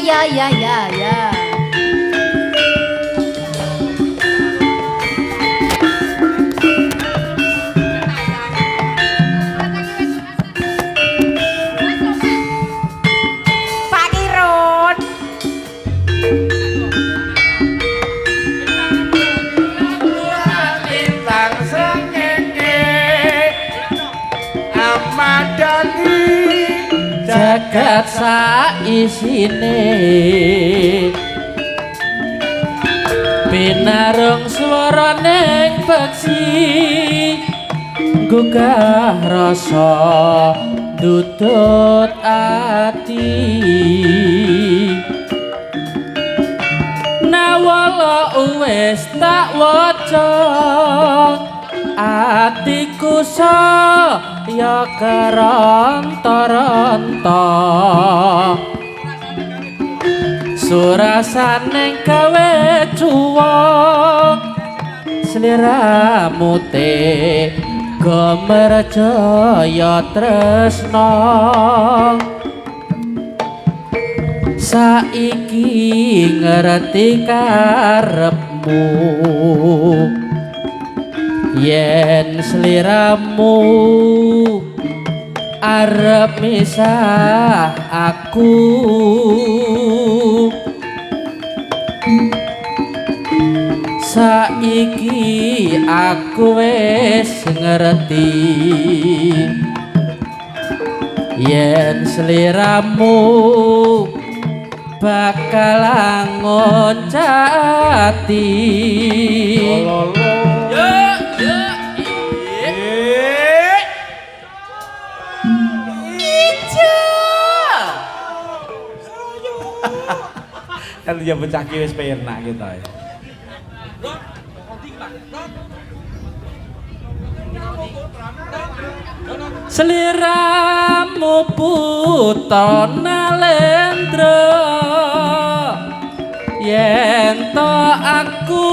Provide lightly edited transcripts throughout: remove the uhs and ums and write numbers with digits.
Iya iya iya iya. Pak Kirun. Lintang srengenge amadani Jagat saisine pinarung swara ning peksi gugah rasa dudut ati nawala wis tak waca atiku saya keronto-ronto surasane gawe cuwok sliramu tega merjaya tresna saiki ngerti karepmu yen sliramu arep misah aku saiki aku wis ngerti yen sliramu bakal ngoncati. Lolo. Yo yo Eh. Ijo. Kan ya bocah ki wis penak kita ya. Sliramu putra nalendra yen to aku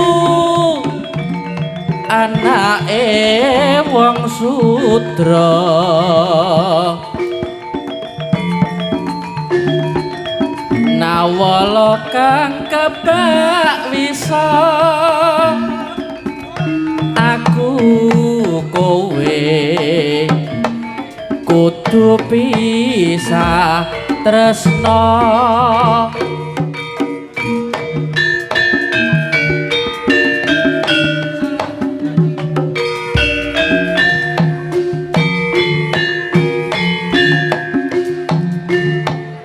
anake wong sudra nawala kang kebak wisa aku kowe kudu pisah tresna.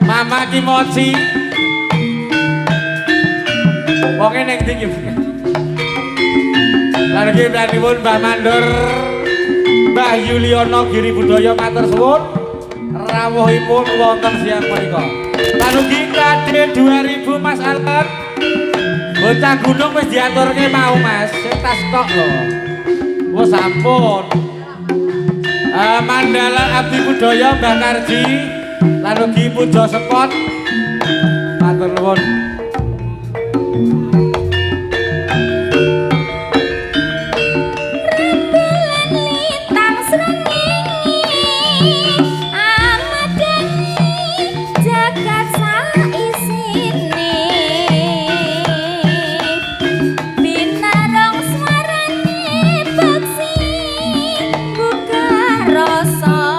Mama Kimochi. Wonge ning ndi ki? Lan iki pranipun Mbah Mandor Mbah Yuliono Giri Budaya matur suwun rawuhipun wonten siang punika. Lan ugi KD 2000 Mas Alpen. Bocah gunung wis diaturke mau Mas, sing tas tok lho. Wes sampun. Mandala Abdi Budaya Mbah Karji lan ugi Puja Sepot matur nuwun. Rembulan lintang srengenge amadani jagat saisine binarong swarane beksi gugah rasa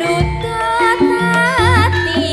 nutut ati.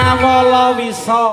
Ngawala wisa.